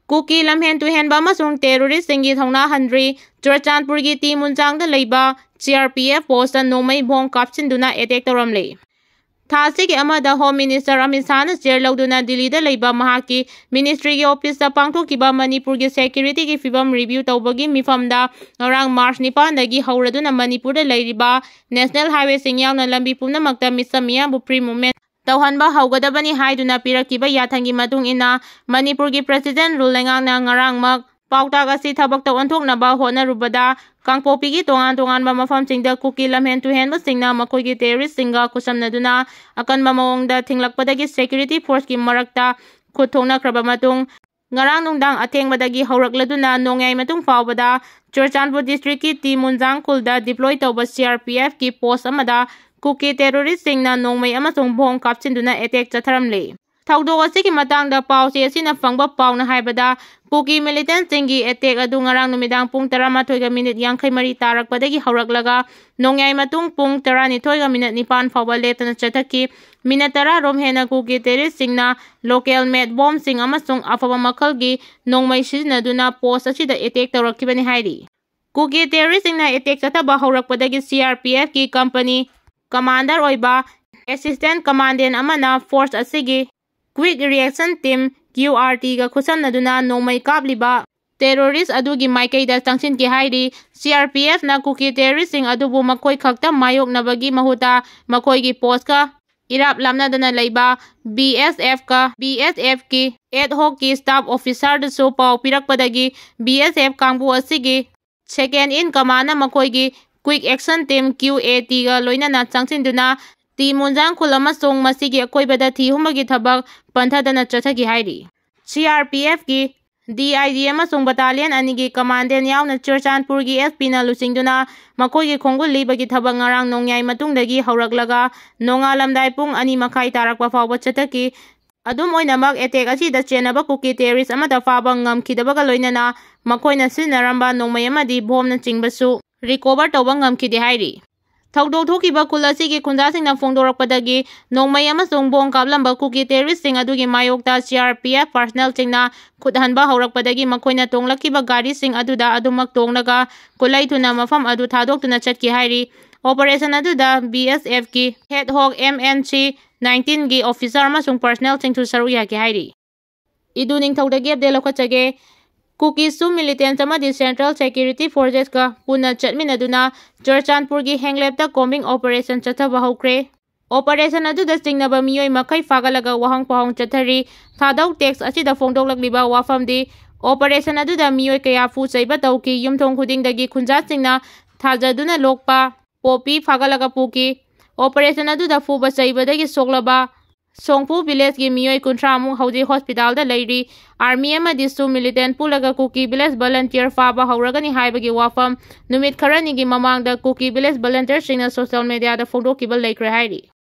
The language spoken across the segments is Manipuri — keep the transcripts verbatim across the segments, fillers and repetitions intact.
ꯀꯨꯀꯤ ꯂꯝꯍꯦꯟ ꯇꯨꯍꯦꯟꯕ ꯑꯃꯁꯨꯡ terroristꯁꯤꯡꯒꯤ ꯊꯧꯅꯥ ꯍꯟꯗ꯭ꯔꯤ ꯆꯨꯔꯆꯥꯟꯄꯨꯔꯒꯤ ꯇꯤ ꯃꯨꯟꯖꯥꯡꯗ ꯂꯩꯕ CRPF postꯇ ꯅꯣꯡꯃꯩ bomb ꯀꯥꯞꯁꯤꯟꯗꯨꯅ attack ꯇꯧꯔꯝꯂꯤ꯫ ꯊꯥ ꯑꯁꯤꯒꯤ ꯑꯃꯗ Home Minister ꯑꯃꯤꯠ ꯁꯥꯍꯅ chair ꯂꯧꯗꯨꯅ ꯗꯤꯜꯂꯤꯗ ꯂꯩꯕ ꯃꯍꯥꯛꯀꯤ ministryꯒꯤ officeꯇ ꯄꯥꯡꯊꯣꯛꯈꯤꯕ ꯃꯅꯤꯄꯨꯔꯒꯤ securityꯒꯤ ꯐꯤꯕꯝ review ꯇꯧꯕꯒꯤ ꯃꯤꯐꯝꯗ ꯉꯔꯥꯡ March ꯅꯤꯄꯥꯟꯗꯒꯤ ꯍꯧꯔꯗꯨꯅ ꯃꯅꯤꯄꯨꯔꯗ ꯂꯩꯔꯤꯕ national highwayꯁꯤꯡ ꯌꯥꯎꯅ ꯂꯝꯕꯤ ꯄꯨꯝꯅꯃꯛꯇ ꯃꯤꯆꯝ ꯃꯤꯌꯥꯝꯕꯨ free movement ꯇꯧꯍꯟꯕ ꯍꯧꯒꯗꯕꯅꯤ ꯍꯥꯏꯗꯨꯅ ꯄꯤꯔꯛꯈꯤꯕ ꯌꯥꯊꯪꯒꯤ ꯃꯇꯨꯡ ꯏꯟꯅ ꯃꯅꯤꯄꯨꯔꯒꯤ President Rule ꯂꯩꯉꯥꯛꯅ ꯉꯔꯥꯡꯃꯛ ꯄꯥꯎꯇꯥꯛ ꯑꯁꯤ ꯊꯕꯛꯇ ꯑꯣꯟꯊꯣꯛꯅꯕ ꯍꯣꯠꯅꯔꯨꯕꯗ ꯀꯥꯡꯄꯣꯛꯄꯤꯒꯤ ꯇꯣꯉꯥꯟ ꯇꯣꯉꯥꯟꯕ ꯃꯐꯝꯁꯤꯡꯗ ꯀꯨꯀꯤ ꯂꯝꯍꯦꯟ ꯇꯨꯍꯦꯟꯕꯁꯤꯡꯅ ꯃꯈꯣꯏꯒꯤ terroristꯁꯤꯡꯒ ꯈꯨꯠꯁꯝꯅꯗꯨꯅ ꯑꯀꯟꯕ ꯃꯑꯣꯡꯗ ꯊꯤꯡꯂꯛꯄꯗꯒꯤ security forceꯀꯤ ꯃꯔꯛꯇ ꯈꯨꯠ ꯊꯣꯛꯅꯈ꯭ꯔꯕ ꯃꯇꯨꯡ ꯉꯔꯥꯡ ꯅꯨꯡꯗꯥꯡ ꯑꯊꯦꯡꯕꯗꯒꯤ ꯍꯧꯔꯛꯂꯗꯨꯅ ꯅꯣꯡꯌꯥꯏ ꯃꯇꯨꯡ ꯐꯥꯎꯕꯗ ꯆꯨꯔꯆꯥꯟꯄꯨꯔ districtꯀꯤ ꯇꯤ ꯃꯨꯟꯖꯥꯡ ꯈꯨꯜꯗ deploy ꯇꯧꯕ CRPFꯀꯤ post ꯑꯃꯗ ꯀꯨꯀꯤ terroristꯁꯤꯡꯅ ꯅꯣꯡꯃꯩ ꯑꯃꯁꯨꯡ bomb ꯀꯥꯞꯁꯤꯟꯗꯨꯅ attack ꯆꯠꯊꯔꯝꯂꯤ꯫ ꯊꯧꯗꯣꯛ ꯑꯁꯤꯒꯤ ꯃꯇꯥꯡꯗ ꯄꯥꯎꯆꯦ ꯑꯁꯤꯅ ꯐꯪꯕ ꯄꯥꯎꯅ ꯍꯥꯏꯕꯗ, ꯀꯨꯀꯤ militantꯁꯤꯡꯒꯤ attack ꯑꯗꯨ ꯉꯔꯥꯡ ꯅꯨꯃꯤꯗꯥꯡ ꯄꯨꯡ ꯇꯔꯥꯃꯥꯊꯣꯏꯒ minute ꯌꯥꯡꯈꯩ ꯃꯔꯤ ꯇꯥꯔꯛꯄꯗꯒꯤ ꯍꯧꯔꯛꯂꯒ ꯅꯣꯡꯌꯥꯏ ꯃꯇꯨꯡ ꯄꯨꯡ ꯇꯔꯥꯅꯤꯊꯣꯏꯒ minute ꯅꯤꯄꯥꯟ ꯐꯥꯎꯕ ꯂꯦꯞꯇꯅ ꯆꯠꯊꯈꯤ꯫ Minute ꯇꯔꯥ ꯔꯣꯝ ꯍꯦꯟꯅ ꯀꯨꯀꯤ terroristꯁꯤꯡꯅ local made bombꯁꯤꯡ ꯑꯃꯁꯨꯡ ꯑꯐꯕ ꯃꯈꯜꯒꯤ ꯅꯣꯡꯃꯩ ꯁꯤꯖꯤꯟꯅꯗꯨꯅ post ꯑꯁꯤꯗ attack ꯇꯧꯔꯛꯈꯤꯕꯅꯤ ꯍꯥꯏꯔꯤ꯫ ꯀꯨꯀꯤ terroristꯁꯤꯡꯅ attack ꯆꯠꯊꯕ ꯍꯧꯔꯛꯄꯗꯒꯤ CRPFꯀꯤ company commander ꯑꯣꯏꯕ assistant commandant ꯑꯃꯅ force ꯑꯁꯤꯒꯤ Quick Reaction Team, QRTꯒ ꯈꯨꯠꯁꯝꯅꯗꯨꯅ ꯅꯣꯡꯃꯩ ꯀꯥꯞꯂꯤꯕ terrorist ꯑꯗꯨꯒꯤ ꯃꯥꯏꯀꯩꯗ ꯆꯪꯁꯤꯟꯈꯤ ꯍꯥꯏꯔꯤ꯫ CRPFꯅ ꯀꯨꯀꯤ terroristꯁꯤꯡ ꯑꯗꯨꯕꯨ ꯃꯈꯣꯏ ꯈꯛꯇ ꯃꯥꯌꯣꯛꯅꯕꯒꯤ ꯃꯍꯨꯠꯇ ꯃꯈꯣꯏꯒꯤ postꯀ ꯏꯔꯥꯞ ꯂꯥꯞꯅꯗꯅ ꯂꯩꯕ BSFꯀ, BSFꯀꯤ ad hocꯀꯤ staff officerꯗꯁꯨ ꯄꯥꯎ ꯄꯤꯔꯛꯄꯗꯒꯤ BSF ꯀꯥꯡꯕꯨ ꯑꯁꯤꯒꯤ second in commandꯅ ꯃꯈꯣꯏꯒꯤ Quick Action Team, QATꯒ ꯂꯣꯏꯅꯅ ꯆꯪꯁꯤꯟꯗꯨꯅ ꯇꯤ ꯃꯨꯟꯖꯥꯡ ꯈꯨꯜ ꯑꯃꯁꯨꯡ ꯃꯁꯤꯒꯤ ꯑꯀꯣꯏꯕꯗ ꯊꯤꯍꯨꯝꯕꯒꯤ ꯊꯕꯛ ꯄꯟꯊꯗꯅ ꯆꯠꯊꯈꯤ ꯍꯥꯏꯔꯤ꯫ CRPFꯀꯤ DIG ꯑꯃꯁꯨꯡ battalion ꯑꯅꯤꯒꯤ commandant ꯌꯥꯎꯅ ꯆꯨꯔꯆꯥꯟꯄꯨꯔꯒꯤ SPꯅ ꯂꯨꯆꯤꯡꯗꯨꯅ ꯃꯈꯣꯏꯒꯤ ꯈꯣꯡꯒꯨꯜ ꯂꯤꯕꯒꯤ ꯊꯕꯛ ꯉꯔꯥꯡ ꯅꯣꯡꯌꯥꯏ ꯃꯇꯨꯡꯗꯒꯤ ꯍꯧꯔꯛꯂꯒ ꯅꯣꯡꯉꯥꯜꯂꯝꯗꯥꯏ ꯄꯨꯡ ꯑꯅꯤ ꯃꯈꯥꯏ ꯇꯥꯔꯛꯄ ꯐꯥꯎꯕ ꯆꯠꯊꯈꯤ꯫ ꯑꯗꯨꯝ ꯑꯣꯏꯅꯃꯛ, attack ꯑꯁꯤꯗ ꯆꯦꯟꯅꯕ ꯀꯨꯀꯤ terrorist ꯑꯃꯠꯇ ꯐꯥꯕ ꯉꯝꯈꯤꯗꯕꯒ ꯂꯣꯏꯅꯅ ꯃꯈꯣꯏꯅ ꯁꯤꯖꯤꯟꯅꯔꯝꯕ ꯅꯣꯡꯃꯩ ꯑꯃꯗꯤ bombꯅꯆꯤꯡꯕꯁꯨ recover ꯇꯧꯕ ꯉꯝꯈꯤꯗꯦ ꯍꯥꯏꯔꯤ꯫ ꯊꯧꯗꯣꯛ ꯊꯣꯛꯈꯤꯕ ꯈꯨꯜ ꯑꯁꯤꯒꯤ ꯈꯨꯟꯖꯥꯁꯤꯡꯅ ꯐꯣꯡꯗꯣꯔꯛꯄꯗꯒꯤ, ꯅꯣꯡꯃꯩ ꯑꯃꯁꯨꯡ ꯕꯣꯝ ꯀꯥꯞꯂꯝꯕ ꯀꯨꯀꯤ terroristꯁꯤꯡ ꯑꯗꯨꯒꯤ ꯃꯥꯌꯣꯛꯇ C R P F personnelꯁꯤꯡꯅ ꯈꯨꯠ ꯍꯟꯕ ꯍꯧꯔꯛꯄꯗꯒꯤ, ꯃꯈꯣꯏꯅ ꯇꯣꯡꯂꯛꯈꯤꯕ ꯒꯥꯔꯤꯁꯤꯡ ꯑꯗꯨꯗ ꯑꯗꯨꯃꯛ ꯇꯣꯡꯂꯒ ꯈꯨꯠꯂꯥꯏ ꯊꯨꯅ ꯃꯐꯝ ꯑꯗꯨ ꯊꯥꯗꯣꯛꯇꯨꯅ ꯆꯠꯈꯤ ꯍꯥꯏꯔꯤ꯫ Operation ꯑꯗꯨꯗ B S Fꯀꯤ head hawk M N C nineteenꯒꯤ officer ꯑꯃꯁꯨꯡ personnelꯁꯤꯡꯁꯨ ꯁꯔꯨꯛ ꯌꯥꯈꯤ ꯍꯥꯏꯔꯤ꯫ ꯏꯗꯨ ꯅꯤꯡꯊꯧꯗꯒꯤ update ꯂꯧꯈꯠꯆꯒꯦ꯫ ꯀꯨꯀꯤꯁꯨ militants ꯑꯃꯗꯤ Central Security Forcesꯀ ꯄꯨꯟꯅ ꯆꯠꯃꯤꯟꯅꯗꯨꯅ ꯆꯨꯔꯆꯥꯟꯄꯨꯔꯒꯤ ꯍꯦꯡꯂꯦꯞꯇ combing operation ꯆꯠꯊꯕ ꯍꯧꯈ꯭ꯔꯦ꯫ Operation ꯑꯗꯨꯗ ꯆꯤꯡꯅꯕ ꯃꯤꯑꯣꯏ ꯃꯈꯩ ꯐꯥꯒꯠꯂꯒ ꯋꯥꯍꯪ ꯄꯥꯎꯍꯪ ꯆꯠꯊꯔꯤ꯫ ꯊꯥꯗꯧ text ꯑꯁꯤꯗ ꯐꯣꯡꯗꯣꯛꯂꯛꯂꯤꯕ ꯋꯥꯐꯝꯗꯤ, operation ꯑꯗꯨꯗ ꯃꯤꯑꯣꯏ ꯀꯌꯥ ꯐꯨ ꯆꯩꯕ ꯇꯧꯈꯤ꯫ ꯌꯨꯝꯊꯣꯡ ꯈꯨꯗꯤꯡꯗꯒꯤ ꯈꯨꯟꯖꯥꯁꯤꯡꯅ ꯊꯥꯖꯗꯨꯅ ꯂꯣꯛꯄ poppy ꯐꯥꯒꯠꯂꯒ ꯄꯨꯈꯤ꯫ Operation ꯑꯗꯨꯗ ꯐꯨꯕ ꯆꯩꯕꯗꯒꯤ ꯁꯣꯛꯂꯕ ꯁꯣꯡꯐꯨ villageꯀꯤ ꯃꯤꯑꯣꯏ ꯀꯨꯟꯊ꯭ꯔꯥ ꯃꯨꯛ ꯍꯧꯖꯤꯛ hospitalꯗ ꯂꯩꯔꯤ꯫ Army ꯑꯃꯗꯤ ꯁꯨ militant ꯄꯨꯜꯂꯒ ꯀꯨꯀꯤ village volunteer ꯐꯥꯕ ꯍꯧꯔꯒꯅꯤ ꯍꯥꯏꯕꯒꯤ ꯋꯥꯐꯝ ꯅꯨꯃꯤꯠ ꯈꯔꯅꯤꯒꯤ ꯃꯃꯥꯡꯗ ꯀꯨꯀꯤ village volunteerꯁꯤꯡꯅ social mediaꯗ ꯐꯣꯡꯗꯣꯛꯈꯤꯕ ꯂꯩꯈ꯭ꯔꯦ ꯍꯥꯏꯔꯤ꯫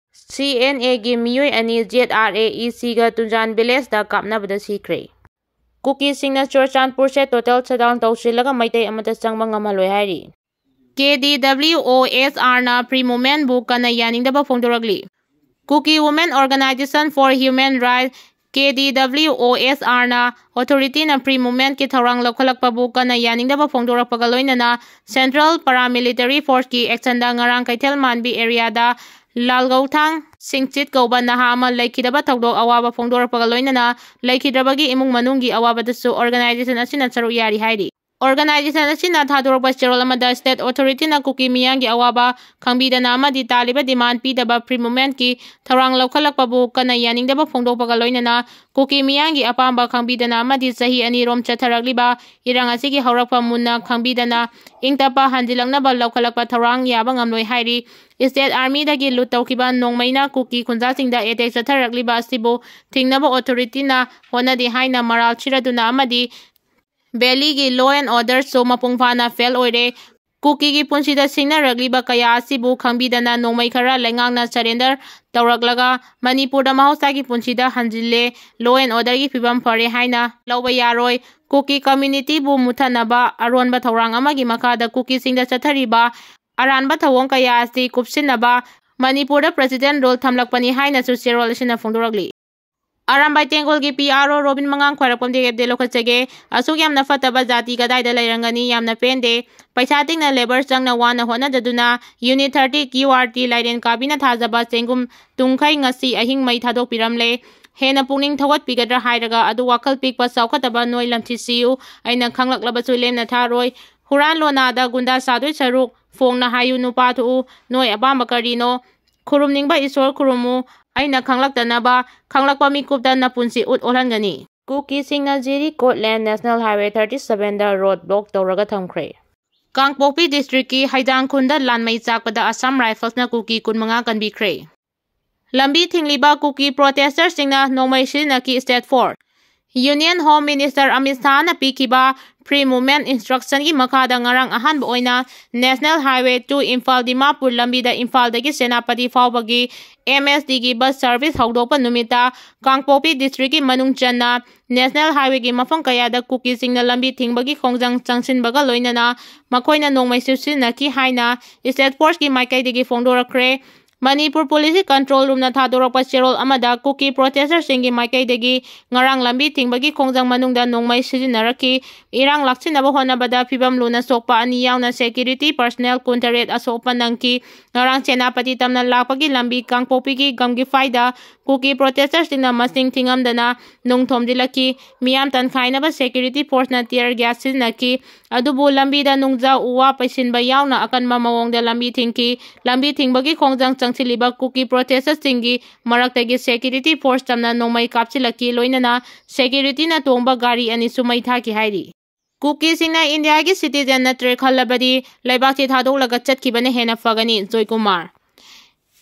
C N Aꯒꯤ ꯃꯤꯑꯣꯏ ꯑꯅꯤ Z R A E Cꯒ ꯇꯨꯟꯖꯥꯟ villageꯇ ꯀꯥꯞꯅꯕꯗ ꯁꯤꯈ꯭ꯔꯦ꯫ ꯀꯨꯀꯤꯁꯤꯡꯅ ꯆꯨꯔꯆꯥꯟꯄꯨꯔꯁꯦ total shutdown ꯇꯧꯁꯤꯜꯂꯒ ꯃꯩꯇꯩ ꯑꯃꯠꯇ ꯆꯪꯕ ꯉꯝꯍꯜꯂꯣꯏ ꯍꯥꯏꯔꯤ꯫ K D W O S Rꯅ free movementꯕꯨ ꯀꯟꯅ ꯌꯥꯅꯤꯡꯗꯕ ꯐꯣꯡꯗꯣꯔꯛꯂꯤ꯫ Kuki Women Organisation for Human Rights, K D W O S Rꯅ authorityꯅ free movementꯀꯤ ꯊꯧꯔꯥꯡ ꯂꯧꯈꯠꯂꯛꯄꯕꯨ ꯀꯟꯅ ꯌꯥꯅꯤꯡꯗꯕ ꯐꯣꯡꯗꯣꯔꯛꯄꯒ ꯂꯣꯏꯅꯅ Central Paramilitary Forceꯀꯤ actionꯗ ꯉꯔꯥꯡ ꯀꯩꯊꯦꯜ ꯃꯥꯟꯕꯤ areaꯗ ꯂꯥꯜꯒꯧꯊꯥꯡ ꯁꯤꯡꯆꯤꯠ ꯀꯧꯕ ꯅꯍꯥ ꯑꯃ ꯂꯩꯈꯤꯗꯕ ꯊꯧꯗꯣꯛ ꯑꯋꯥꯕ ꯐꯣꯡꯗꯣꯔꯛꯄꯒ ꯂꯣꯏꯅꯅ ꯂꯩꯈꯤꯗ꯭ꯔꯕꯒꯤ ꯏꯃꯨꯡ ꯃꯅꯨꯡꯒꯤ ꯑꯋꯥꯕꯗꯁꯨ organisation ꯑꯁꯤꯅ ꯁꯔꯨꯛ ꯌꯥꯔꯤ ꯍꯥꯏꯔꯤ꯫ Organisation ꯑꯁꯤꯅ ꯊꯥꯗꯣꯔꯛꯄ ꯆꯦꯔꯣꯜ ꯑꯃꯗ state authorityꯅ ꯀꯨꯀꯤ ꯃꯤꯌꯥꯝꯒꯤ ꯑꯋꯥꯕ ꯈꯪꯕꯤꯗꯅ ꯑꯃꯗꯤ ꯇꯥꯜꯂꯤꯕ demand ꯄꯤꯗꯕ free movementꯀꯤ ꯊꯧꯔꯥꯡ ꯂꯧꯈꯠꯂꯛꯄꯕꯨ ꯀꯟꯅ ꯌꯥꯅꯤꯡꯗꯕ ꯐꯣꯡꯗꯣꯛꯄꯒ ꯂꯣꯏꯅꯅ ꯀꯨꯀꯤ ꯃꯤꯌꯥꯝꯒꯤ ꯑꯄꯥꯝꯕ ꯈꯪꯕꯤꯗꯅ ꯑꯃꯗꯤ ꯆꯍꯤ ꯑꯅꯤꯔꯣꯝ ꯆꯠꯊꯔꯛꯂꯤꯕ ꯏꯔꯥꯡ ꯑꯁꯤꯒꯤ ꯍꯧꯔꯛꯐꯝ ꯃꯨꯟꯅ ꯈꯪꯕꯤꯗꯅ ꯏꯪ ꯇꯞꯄ ꯍꯟꯖꯤꯜꯂꯛꯅꯕ ꯂꯧꯈꯠꯂꯛꯄ ꯊꯧꯔꯥꯡ ꯌꯥꯕ ꯉꯝꯂꯣꯏ ꯍꯥꯏꯔꯤ꯫ State armyꯗꯒꯤ loot ꯇꯧꯈꯤꯕ ꯅꯣꯡꯃꯩꯅ ꯀꯨꯀꯤ ꯈꯨꯟꯖꯥꯁꯤꯡꯗ attack ꯆꯠꯊꯔꯛꯂꯤꯕ ꯑꯁꯤꯕꯨ ꯊꯤꯡꯅꯕ authorityꯅ ꯍꯣꯠꯅꯗꯦ ꯍꯥꯏꯅ ꯃꯔꯥꯜ ꯁꯤꯔꯗꯨꯅ ꯑꯃꯗꯤ valleyꯒꯤ law and orderꯁꯨ ꯃꯄꯨꯡ ꯐꯥꯅ fail ꯑꯣꯏꯔꯦ꯫ ꯀꯨꯀꯤꯒꯤ ꯄꯨꯟꯁꯤꯗ ꯁꯤꯡꯅꯔꯛꯂꯤꯕ ꯀꯌꯥ ꯑꯁꯤꯕꯨ ꯈꯪꯕꯤꯗꯅ ꯅꯣꯡꯃꯩ ꯈꯔ ꯂꯩꯉꯥꯛꯅ surrender ꯇꯧꯔꯛꯂꯒ ꯃꯅꯤꯄꯨꯔꯗ ꯃꯍꯧꯁꯥꯒꯤ ꯄꯨꯟꯁꯤꯗ ꯍꯟꯖꯤꯜꯂꯦ꯫ Law and orderꯒꯤ ꯐꯤꯕꯝ ꯐꯔꯦ ꯍꯥꯏꯅ ꯂꯧꯕ ꯌꯥꯔꯣꯏ꯫ ꯀꯨꯀꯤ communityꯕꯨ ꯃꯨꯠꯊꯠꯅꯕ ꯑꯔꯣꯟꯕ ꯊꯧꯔꯥꯡ ꯑꯃꯒꯤ ꯃꯈꯥꯗ ꯀꯨꯀꯤꯁꯤꯡꯗ ꯆꯠꯊꯔꯤꯕ ꯑꯔꯥꯟꯕ ꯊꯧꯑꯣꯡ ꯀꯌꯥ ꯑꯁꯤ ꯀꯨꯞꯁꯤꯟꯅꯕ ꯃꯅꯤꯄꯨꯔꯗ President Rule ꯊꯝꯂꯛꯄꯅꯤ ꯍꯥꯏꯅꯁꯨ ꯆꯦꯔꯣꯜ ꯑꯁꯤꯅ ꯐꯣꯡꯗꯣꯔꯛꯂꯤ꯫ ꯑꯔꯥꯝꯕꯥꯏ ꯇꯦꯡꯒꯣꯜꯒꯤ P R O ꯔꯣꯕꯤꯟ ꯃꯉꯥꯡ ꯈ꯭ꯋꯥꯏꯔꯥꯛꯄꯝꯗꯒꯤ ꯑꯞꯗꯦꯠ ꯂꯧꯈꯠꯆꯒꯦ꯫ ꯑꯁꯨꯛ ꯌꯥꯝꯅ ꯐꯠꯇꯕ ꯖꯥꯇꯤ ꯀꯗꯥꯏꯗ ꯂꯩꯔꯝꯒꯅꯤ? ꯌꯥꯝꯅ ꯄꯦꯟꯗꯦ꯫ ꯄꯩꯁꯥ ꯇꯤꯡꯅ ꯂꯦꯕꯔ ꯆꯪꯅ ꯋꯥꯅ ꯍꯣꯠꯅꯖꯗꯨꯅ Unit thirty Q R T ꯂꯥꯏꯔꯦꯟ ꯀꯥꯕꯤꯅ ꯊꯥꯖꯕ ꯆꯦꯡꯒꯨꯝ ꯇꯨꯡꯈꯩ ꯉꯁꯤ ꯑꯍꯤꯡ ꯃꯩ ꯊꯥꯗꯣꯛꯄꯤꯔꯝꯂꯦ꯫ ꯍꯦꯟꯅ ꯄꯨꯛꯅꯤꯡ ꯊꯧꯒꯠꯄꯤꯒꯗ꯭ꯔꯥ ꯍꯥꯏꯔꯒ ꯑꯗꯨ ꯋꯥꯈꯜ ꯄꯤꯛꯄ ꯆꯥꯎꯈꯠꯇꯕ ꯅꯣꯏ ꯂꯝꯊꯤꯁꯤꯌꯨ꯫ ꯑꯩꯅ ꯈꯪꯂꯛꯂꯕꯁꯨ ꯂꯦꯝꯅ ꯊꯥꯔꯣꯏ꯫ ꯍꯨꯔꯥꯟ ꯂꯣꯅꯥꯗ ꯒꯨꯟꯗꯥ ꯁꯥꯗꯣꯏ ꯁꯔꯨꯛ ꯐꯣꯡꯅ ꯍꯥꯏꯌꯨ ꯅꯨꯄꯥ ꯊꯣꯛꯎ꯫ ꯅꯣꯏ ꯑꯄꯥꯝꯕ ꯀꯔꯤꯅꯣ? ꯈꯨꯔꯨꯝꯅꯤꯡꯕ ꯏꯁꯣꯔ ꯈꯨꯔꯨꯝꯃꯨ꯫ ꯑꯩꯅ ꯈꯪꯂꯛꯇꯅꯕ ꯈꯪꯂꯛꯄ ꯃꯤꯀꯨꯞꯇ ꯅꯄꯨꯟꯁꯤ ꯎꯠ ꯑꯣꯜꯍꯟꯒꯅꯤ꯫ ꯀꯨꯀꯤꯁꯤꯡꯅ ꯖꯤꯔꯤ ꯀꯣꯠꯂꯦꯟ National Highway thirty sevenꯗ road block ꯇꯧꯔꯒ ꯊꯝꯈ꯭ꯔꯦ꯫ ꯀꯥꯡꯄꯣꯛꯄꯤ districtꯀꯤ ꯍꯩꯗꯥꯡꯈꯨꯜꯗ ꯂꯥꯟꯃꯩ ꯆꯥꯛꯄꯗ Assam Riflesꯅ ꯀꯨꯀꯤ ꯀꯨꯟꯃꯉꯥ ꯀꯟꯕꯤꯈ꯭ꯔꯦ꯫ ꯂꯝꯕꯤ ꯊꯤꯡꯂꯤꯕ ꯀꯨꯀꯤ protesterꯁꯤꯡꯅ ꯅꯣꯡꯃꯩ ꯁꯤꯖꯤꯟꯅꯈꯤ state force꯫ Union Home Minister Amit ꯁꯥꯍꯅ ꯄꯤꯈꯤꯕ Free Movement Instructionꯒꯤ ꯃꯈꯥꯗ ꯉꯔꯥꯡ ꯑꯍꯥꯟꯕ ꯑꯣꯏꯅ National Highway two Imphal Dimapur ꯂꯝꯕꯤꯗ ꯏꯝꯐꯥꯜꯗꯒꯤ ꯁꯦꯅꯥꯄꯇꯤ ꯐꯥꯎꯕꯒꯤ M S Tꯒꯤ bus service ꯍꯧꯗꯣꯛꯄ ꯅꯨꯃꯤꯠꯇ ꯀꯥꯡꯄꯣꯛꯄꯤ districtꯀꯤ ꯃꯅꯨꯡ ꯆꯟꯅ National Highwayꯒꯤ ꯃꯐꯝ ꯀꯌꯥꯗ ꯀꯨꯀꯤꯁꯤꯡꯅ ꯂꯝꯕꯤ ꯊꯤꯡꯕꯒꯤ ꯈꯣꯡꯖꯪ ꯆꯪꯁꯤꯟꯕꯒ ꯂꯣꯏꯅꯅ ꯃꯈꯣꯏꯅ ꯅꯣꯡꯃꯩ ꯁꯤꯖꯤꯟꯅꯈꯤ ꯍꯥꯏꯅ state forceꯀꯤ ꯃꯥꯏꯀꯩꯗꯒꯤ ꯐꯣꯡꯗꯣꯔꯛꯈ꯭ꯔꯦ꯫ ꯃꯅꯤꯄꯨꯔ Policeꯀꯤ control roomꯅ ꯊꯥꯗꯣꯔꯛꯄ ꯆꯦꯔꯣꯜ ꯑꯃꯗ ꯀꯨꯀꯤ protesterꯁꯤꯡꯒꯤ ꯃꯥꯏꯀꯩꯗꯒꯤ ꯉꯔꯥꯡ ꯂꯝꯕꯤ ꯊꯤꯡꯕꯒꯤ ꯈꯣꯡꯖꯪ ꯃꯅꯨꯡꯗ ꯅꯣꯡꯃꯩ ꯁꯤꯖꯤꯟꯅꯔꯛꯈꯤ꯫ ꯏꯔꯥꯡ ꯂꯥꯛꯁꯤꯟꯅꯕ ꯍꯣꯠꯅꯕꯗ ꯐꯤꯕꯝ ꯂꯨꯅ ꯁꯣꯛꯄ ꯑꯅꯤ ꯌꯥꯎꯅ security personnel ꯀꯨꯟꯇꯔꯦꯠ ꯑꯁꯣꯛ ꯑꯄꯟ ꯅꯪꯈꯤ꯫ ꯉꯔꯥꯡ ꯁꯦꯅꯥꯄꯇꯤ ꯇꯝꯅ ꯂꯥꯛꯄꯒꯤ ꯂꯝꯕꯤ ꯀꯥꯡꯄꯣꯛꯄꯤꯒꯤ ꯒꯝꯒꯤꯐꯥꯏꯗ ꯀꯨꯀꯤ protesterꯁꯤꯡꯅ ꯃꯁꯤꯡ ꯊꯤꯉꯝꯗꯅ ꯅꯨꯡ ꯊꯣꯝꯖꯤꯜꯂꯛꯈꯤ꯫ ꯃꯤꯌꯥꯝ ꯇꯟꯈꯥꯏꯅꯕ security forceꯅ tear gas ꯁꯤꯖꯤꯟꯅꯈꯤ꯫ ꯑꯗꯨꯕꯨ ꯂꯝꯕꯤꯗ ꯅꯨꯡꯖꯥ ꯎ ꯋꯥ ꯄꯩꯁꯤꯟꯕ ꯌꯥꯎꯅ ꯑꯀꯟꯕ ꯃꯑꯣꯡꯗ ꯂꯝꯕꯤ ꯊꯤꯡꯈꯤ꯫ ꯂꯝꯕꯤ ꯊꯤꯡꯕꯒꯤ ꯈꯣꯡꯖꯪ ꯆꯪꯁꯤꯜꯂꯤꯕ ꯀꯨꯀꯤ protesterꯁꯤꯡꯒꯤ ꯃꯔꯛꯇꯒꯤ security force ꯇꯝꯅ ꯅꯣꯡꯃꯩ ꯀꯥꯞꯁꯤꯜꯂꯛꯈꯤ, ꯂꯣꯏꯅꯅ securityꯅ ꯇꯣꯡꯕ ꯒꯥꯔꯤ ꯑꯅꯤꯁꯨ ꯃꯩ ꯊꯥꯈꯤ ꯍꯥꯏꯔꯤ꯫ ꯀꯨꯀꯤꯁꯤꯡꯅ ꯏꯟꯗꯤꯌꯥꯒꯤ citizen ꯅꯠꯇ꯭ꯔꯦ ꯈꯜꯂꯕꯗꯤ ꯂꯩꯕꯥꯛꯁꯤ ꯊꯥꯗꯣꯛꯂꯒ ꯆꯠꯈꯤꯕꯅ ꯍꯦꯟꯅ ꯐꯒꯅꯤ, Joykumar.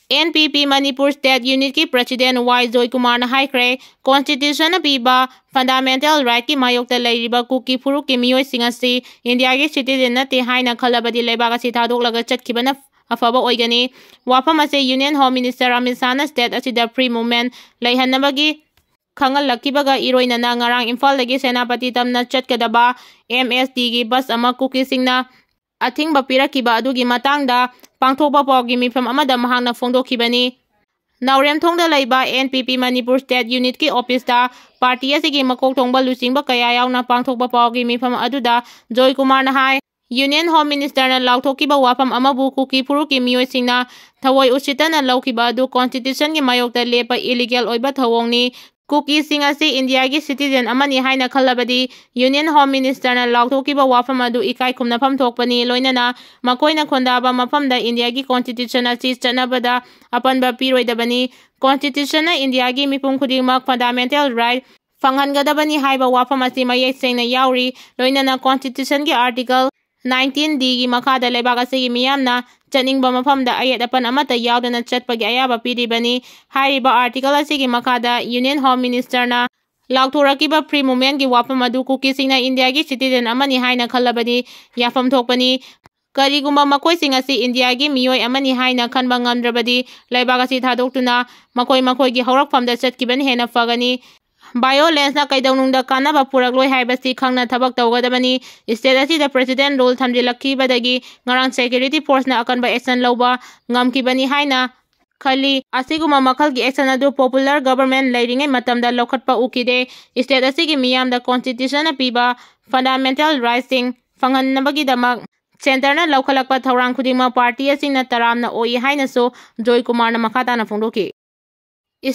N P P Manipur state unitꯀꯤ president Y ꯖꯣꯏꯀꯨꯃꯥꯔꯅ ꯍꯥꯏꯈ꯭ꯔꯦ, constitutionꯅ ꯄꯤꯕ fundamental rightꯀꯤ ꯃꯥꯌꯣꯛꯇ ꯂꯩꯔꯤꯕ ꯀꯨꯀꯤ ꯐꯨꯔꯨꯞꯀꯤ ꯃꯤꯑꯣꯏꯁꯤꯡ ꯑꯁꯤ ꯏꯟꯗꯤꯌꯥꯒꯤ citizen ꯅꯠꯇꯦ ꯍꯥꯏꯅ ꯈꯜꯂꯕꯗꯤ ꯂꯩꯕꯥꯛ ꯑꯁꯤ ꯊꯥꯗꯣꯛꯂꯒ ꯆꯠꯈꯤꯕꯅ ꯑꯐꯕ ꯑꯣꯏꯒꯅꯤ꯫ ꯋꯥꯐꯝ ꯑꯁꯤ Union Home Minister Amit ꯁꯥꯍꯅ state ꯑꯁꯤꯗ free movement ꯂꯩꯍꯟꯅꯕꯒꯤ ꯈꯪꯍꯜꯂꯛꯈꯤꯕꯒ ꯏꯔꯣꯏꯅꯅ ꯉꯔꯥꯡ ꯏꯝꯐꯥꯜꯗꯒꯤ ꯁꯦꯅꯥꯄꯇꯤ ꯇꯝꯅ ꯆꯠꯀꯗꯕ M S Tꯒꯤ bus ꯑꯃ ꯀꯨꯀꯤꯁꯤꯡꯅ ꯑꯊꯤꯡꯕ ꯄꯤꯔꯛꯈꯤꯕ ꯑꯗꯨꯒꯤ ꯃꯇꯥꯡꯗ ꯄꯥꯡꯊꯣꯛꯄ ꯄꯥꯎꯒꯤ ꯃꯤꯐꯝ ꯑꯃꯗ ꯃꯍꯥꯛꯅ ꯐꯣꯡꯗꯣꯛꯈꯤꯕꯅꯤ꯫ ꯅꯥꯎꯔꯦꯝꯊꯣꯡꯗ ꯂꯩꯕ N P P Manipur State Unitꯀꯤ officeꯇ party ꯑꯁꯤꯒꯤ ꯃꯀꯣꯛ ꯊꯣꯡꯕ ꯂꯨꯆꯤꯡꯕ ꯀꯌꯥ ꯌꯥꯎꯅ ꯄꯥꯡꯊꯣꯛꯄ ꯄꯥꯎꯒꯤ ꯃꯤꯐꯝ ꯑꯗꯨꯗ ꯖꯣꯏꯀꯨꯃꯥꯔꯅ ꯍꯥꯏ, Union Home Ministerꯅ ꯂꯥꯎꯊꯣꯛꯈꯤꯕ ꯋꯥꯐꯝ ꯑꯃꯕꯨ ꯀꯨꯀꯤ ꯐꯨꯔꯨꯞꯀꯤ ꯃꯤꯑꯣꯏꯁꯤꯡꯅ ꯊꯑꯣꯏ ꯎꯁꯤꯠꯇꯅ ꯂꯧꯈꯤꯕ ꯑꯗꯨ constitutionꯒꯤ ꯃꯥꯌꯣꯛꯇ ꯂꯦꯞꯄ illegal ꯑꯣꯏꯕ ꯊꯧꯑꯣꯡꯅꯤ꯫ ꯀꯨꯀꯤꯁꯤꯡ ꯑꯁꯤ ꯏꯟꯗꯤꯌꯥꯒꯤ citizen ꯑꯃꯅꯤ ꯍꯥꯏꯅ ꯈꯜꯂꯕꯗꯤ Union Home Ministerꯅ ꯂꯥꯎꯊꯣꯛꯈꯤꯕ ꯋꯥꯐꯝ ꯑꯗꯨ ꯏꯀꯥꯏ ꯈꯨꯝꯅꯐꯝ ꯊꯣꯛꯄꯅꯤ, ꯂꯣꯏꯅꯅ ꯃꯈꯣꯏꯅ ꯈꯨꯟꯗꯥꯕ ꯃꯐꯝꯗ ꯏꯟꯗꯤꯌꯥꯒꯤ constitution ꯑꯁꯤ ꯆꯠꯅꯕꯗ ꯑꯄꯟꯕ ꯄꯤꯔꯣꯏꯗꯕꯅꯤ꯫ Constitutionꯅ ꯏꯟꯗꯤꯌꯥꯒꯤ ꯃꯤꯄꯨꯝ ꯈꯨꯗꯤꯡꯃꯛ fundamental right ꯐꯪꯍꯟꯒꯗꯕꯅꯤ ꯍꯥꯏꯕ ꯋꯥꯐꯝ ꯑꯁꯤ ꯃꯌꯦꯛ ꯁꯦꯡꯅ ꯌꯥꯎꯔꯤ꯫ ꯂꯣꯏꯅꯅ constitutionꯒꯤ article nineteen Dꯒꯤ ꯃꯈꯥꯗ ꯂꯩꯕꯥꯛ ꯑꯁꯤꯒꯤ ꯃꯤꯌꯥꯝꯅ ꯆꯠꯅꯤꯡꯕ ꯃꯐꯝꯗ ꯑꯌꯦꯠ ꯑꯄꯟ ꯑꯃꯠꯇ ꯌꯥꯎꯗꯅ ꯆꯠꯄꯒꯤ ꯑꯌꯥꯕ ꯄꯤꯔꯤꯕꯅꯤ꯫ ꯍꯥꯏꯔꯤꯕ article ꯑꯁꯤꯒꯤ ꯃꯈꯥꯗ Union Home Ministerꯅ ꯂꯥꯎꯊꯣꯔꯛꯈꯤꯕ free movementꯀꯤ ꯋꯥꯐꯝ ꯑꯗꯨ ꯀꯨꯀꯤꯁꯤꯡꯅ ꯏꯟꯗꯤꯌꯥꯒꯤ citizen ꯑꯃꯅꯤ ꯍꯥꯏꯅ ꯈꯜꯂꯕꯗꯤ ꯌꯥꯐꯝ ꯊꯣꯛꯄꯅꯤ꯫ ꯀꯔꯤꯒꯨꯝꯕ ꯃꯈꯣꯏꯁꯤꯡ ꯑꯁꯤ ꯏꯟꯗꯤꯌꯥꯒꯤ ꯃꯤꯑꯣꯏ ꯑꯃꯅꯤ ꯍꯥꯏꯅ ꯈꯟꯕ ꯉꯝꯗ꯭ꯔꯕꯗꯤ ꯂꯩꯕꯥꯛ ꯑꯁꯤ ꯊꯥꯗꯣꯛꯇꯨꯅ ꯃꯈꯣꯏ ꯃꯈꯣꯏꯒꯤ ꯍꯧꯔꯛꯐꯝꯗ ꯆꯠꯈꯤꯕꯅ ꯍꯦꯟꯅ ꯐꯒꯅꯤ꯫ Violenceꯅ ꯀꯩꯗꯧꯅꯨꯡꯗ ꯀꯥꯟꯅꯕ ꯄꯨꯔꯛꯂꯣꯏ ꯍꯥꯏꯕꯁꯤ ꯈꯪꯅ ꯊꯕꯛ ꯇꯧꯒꯗꯕꯅꯤ꯫ State ꯑꯁꯤꯗ President Rule ꯊꯝꯖꯤꯜꯂꯛꯈꯤꯕꯗꯒꯤ ꯉꯔꯥꯡ security forceꯅ ꯑꯀꯟꯕ action ꯂꯧꯕ ꯉꯝꯈꯤꯕꯅꯤ ꯍꯥꯏꯅ ꯈꯜꯂꯤ꯫ ꯑꯁꯤꯒꯨꯝꯕ ꯃꯈꯜꯒꯤ action ꯑꯗꯨ popular government ꯂꯩꯔꯤꯉꯩ ꯃꯇꯝꯗ ꯂꯧꯈꯠꯄ ꯎꯈꯤꯗꯦ꯫ State ꯑꯁꯤꯒꯤ ꯃꯤꯌꯥꯝꯗ constitutionꯅ ꯄꯤꯕ fundamental rightꯁꯤꯡ ꯐꯪꯍꯟꯅꯕꯒꯤꯗꯃꯛ centreꯅ ꯂꯧꯈꯠꯂꯛꯄ ꯊꯧꯔꯥꯡ ꯈꯨꯗꯤꯡꯃꯛ party ꯑꯁꯤꯅ ꯇꯔꯥꯝꯅ ꯑꯣꯛꯏ ꯍꯥꯏꯅꯁꯨ ꯖꯣꯏꯀꯨꯃꯥꯔꯅ ꯃꯈꯥ ꯇꯥꯅ ꯐꯣꯡꯗꯣꯛꯈꯤ꯫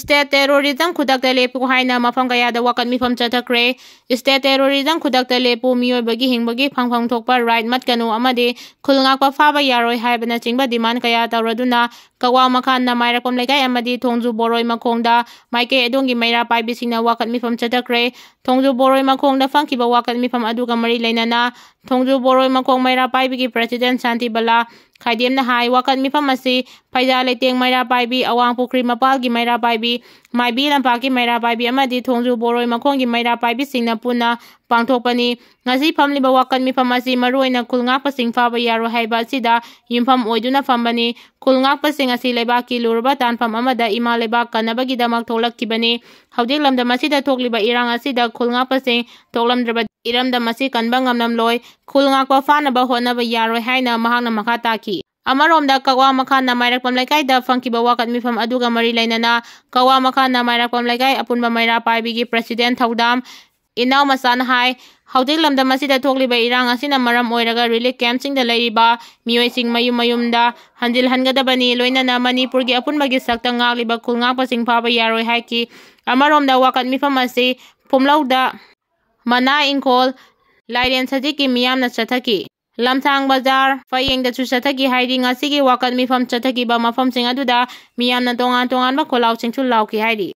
State terrorism ꯈꯨꯗꯛꯇ ꯂꯦꯞꯄꯨ ꯍꯥꯏꯅ ꯃꯐꯝ ꯀꯌꯥꯗ ꯋꯥꯀꯠ ꯃꯤꯐꯝ ꯆꯠꯊꯈ꯭ꯔꯦ꯫ State terrorism ꯈꯨꯗꯛꯇ ꯂꯦꯞꯄꯨ, ꯃꯤꯑꯣꯏꯕꯒꯤ ꯍꯤꯡꯕꯒꯤ ꯐꯪꯐꯝ ꯊꯣꯛꯄ right ꯃꯠꯀꯅꯨ ꯑꯃꯗꯤ ꯈꯨꯜ ꯉꯥꯛꯄ ꯐꯥꯕ ꯌꯥꯔꯣꯏ ꯍꯥꯏꯕꯅꯆꯤꯡꯕ demand ꯀꯌꯥ ꯇꯧꯔꯗꯨꯅ ꯀꯛꯋꯥ ꯃꯈꯥ ꯅꯃꯥꯏꯔꯛꯄꯝ ꯂꯩꯀꯥꯏ ꯑꯃꯗꯤ ꯊꯣꯡꯖꯨ ꯕꯣꯔꯣꯏ ꯃꯈꯣꯡꯗ ꯃꯥꯏꯀꯩ ꯑꯗꯣꯝꯒꯤ ꯃꯩꯔꯥ ꯄꯥꯏꯕꯤꯁꯤꯡꯅ ꯋꯥꯀꯠ ꯃꯤꯐꯝ ꯆꯠꯊꯈ꯭ꯔꯦ꯫ ꯊꯣꯡꯖꯨ ꯕꯣꯔꯣꯏ ꯃꯈꯣꯡꯗ ꯐꯪꯈꯤꯕ ꯋꯥꯀꯠ ꯃꯤꯐꯝ ꯑꯗꯨꯒ ꯃꯔꯤ ꯂꯩꯅꯅ ꯊꯣꯡꯖꯨ ꯕꯣꯔꯣꯏ ꯃꯈꯣꯡ ꯃꯩꯔꯥ ꯄꯥꯏꯕꯤꯒꯤ President ꯁꯥꯟꯇꯤ ꯕꯂꯥ ꯈꯥꯏꯗꯦꯝꯅ ꯍꯥꯏ, ꯋꯥꯀꯠ ꯃꯤꯐꯝ ꯑꯁꯤ ꯐꯩꯖꯥ ꯂꯩꯇꯦꯡ ꯃꯩꯔꯥ ꯄꯥꯏꯕꯤ, ꯑꯋꯥꯡ ꯄꯨꯈ꯭ꯔꯤ ꯃꯄꯥꯜꯒꯤ ꯃꯩꯔꯥ ꯄꯥꯏꯕꯤ, ꯃꯥꯏꯕꯤ ꯂꯝꯄꯥꯛꯀꯤ ꯃꯩꯔꯥ ꯄꯥꯏꯕꯤ ꯑꯃꯗꯤ ꯊꯣꯡꯖꯨ ꯕꯣꯔꯣꯏ ꯃꯈꯣꯡꯒꯤ ꯃꯩꯔꯥ ꯄꯥꯏꯕꯤꯁꯤꯡꯅ ꯄꯨꯟꯅ ꯄꯥꯡꯊꯣꯛꯄꯅꯤ꯫ ꯉꯁꯤ ꯐꯝꯂꯤꯕ ꯋꯥꯀꯠ ꯃꯤꯐꯝ ꯑꯁꯤ ꯃꯔꯨꯑꯣꯏꯅ ꯈꯨꯜ ꯉꯥꯛꯄꯁꯤꯡ ꯐꯥꯕ ꯌꯥꯔꯣꯏ ꯍꯥꯏꯕ ꯑꯁꯤꯗ ꯌꯨꯝꯐꯝ ꯑꯣꯏꯗꯨꯅ ꯐꯝꯕꯅꯤ꯫ ꯈꯨꯜ ꯉꯥꯛꯄꯁꯤꯡ ꯑꯁꯤ ꯂꯩꯕꯥꯛꯀꯤ ꯂꯨꯔꯕ ꯇꯥꯟꯐꯝ ꯑꯃꯗ ꯏꯃꯥ ꯂꯩꯕꯥꯛ ꯀꯟꯅꯕꯒꯤꯗꯃꯛ ꯊꯣꯛꯂꯛꯈꯤꯕꯅꯤ꯫ ꯍꯧꯖꯤꯛ ꯂꯝꯗꯝ ꯑꯁꯤꯗ ꯊꯣꯛꯂꯤꯕ ꯏꯔꯥꯡ ꯑꯁꯤꯗ ꯈꯨꯜ ꯉꯥꯛꯄꯁꯤꯡ ꯊꯣꯛꯂꯝꯗ꯭ꯔꯕꯗꯤ ꯏꯔꯝꯗꯝ ꯑꯁꯤ ꯀꯟꯕ ꯉꯝꯂꯝꯂꯣꯏ꯫ ꯈꯨꯜ ꯉꯥꯛꯄ ꯐꯥꯅꯕ ꯍꯣꯠꯅꯕ ꯌꯥꯔꯣꯏ ꯍꯥꯏꯅ ꯃꯍꯥꯛꯅ ꯃꯈꯥ ꯇꯥꯈꯤ꯫ ꯑꯃꯔꯣꯝꯗ, ꯀꯛꯋꯥ ꯃꯈꯥ ꯅꯃꯥꯏꯔꯛꯄꯝ ꯂꯩꯀꯥꯏꯗ ꯐꯪꯈꯤꯕ ꯋꯥꯀꯠ ꯃꯤꯐꯝ ꯑꯗꯨꯒ ꯃꯔꯤ ꯂꯩꯅꯅ ꯀꯛꯋꯥ ꯃꯈꯥ ꯅꯃꯥꯏꯔꯛꯄꯝ ꯂꯩꯀꯥꯏ ꯑꯄꯨꯟꯕ ꯃꯩꯔꯥ ꯄꯥꯏꯕꯤꯒꯤ ꯄ꯭ꯔꯦꯁꯤꯗꯦꯟꯠ ꯊꯧꯗꯥꯝ ꯏꯅꯥꯎ ꯃꯆꯥꯅ ꯍꯥꯏ, ꯍꯧꯖꯤꯛ ꯂꯝꯗꯝ ꯑꯁꯤꯗ ꯊꯣꯛꯂꯤꯕ ꯏꯔꯥꯡ ꯑꯁꯤꯅ ꯃꯔꯝ ꯑꯣꯏꯔꯒ ꯔꯤꯂꯤꯐ ꯀꯦꯝꯞꯁꯤꯡꯗ ꯂꯩꯔꯤꯕ ꯃꯤꯑꯣꯏꯁꯤꯡ ꯃꯌꯨꯝ ꯃꯌꯨꯝꯗ ꯍꯟꯖꯤꯜꯍꯟꯒꯗꯕꯅꯤ, ꯂꯣꯏꯅꯅ ꯃꯅꯤꯄꯨꯔꯒꯤ ꯑꯄꯨꯟꯕꯒꯤ ꯁꯛꯇꯝ ꯉꯥꯛꯂꯤꯕ ꯈꯨꯜ ꯉꯥꯛꯄꯁꯤꯡ ꯐꯥꯕ ꯌꯥꯔꯣꯏ ꯍꯥꯏꯈꯤ꯫ ꯑꯃꯔꯣꯝꯗ, ꯋꯥꯀꯠ ꯃꯤꯐꯝ ꯑꯁꯤ ꯐꯨꯝꯂꯧꯗ, ꯃꯅꯥ ꯏꯪꯈꯣꯜ, ꯂꯥꯏꯔꯦꯟ ꯁꯖꯤꯛꯀꯤ ꯃꯤꯌꯥꯝꯅ ꯆꯠꯊꯈꯤ꯫ ꯂꯝꯁꯥꯡ ꯕꯖꯥꯔ, ꯐꯌꯦꯡꯗꯁꯨ ꯆꯠꯊꯈꯤ ꯍꯥꯏꯔꯤ꯫ ꯉꯁꯤꯒꯤ ꯋꯥꯀꯠ ꯃꯤꯐꯝ ꯆꯠꯊꯈꯤꯕ ꯃꯐꯝꯁꯤꯡ ꯑꯗꯨꯗ ꯃꯤꯌꯥꯝꯅ ꯇꯣꯉꯥꯟ ꯇꯣꯉꯥꯟꯕ ꯈꯣꯜꯂꯥꯎꯁꯤꯡꯁꯨ ꯂꯥꯎꯈꯤ ꯍꯥꯏꯔꯤ꯫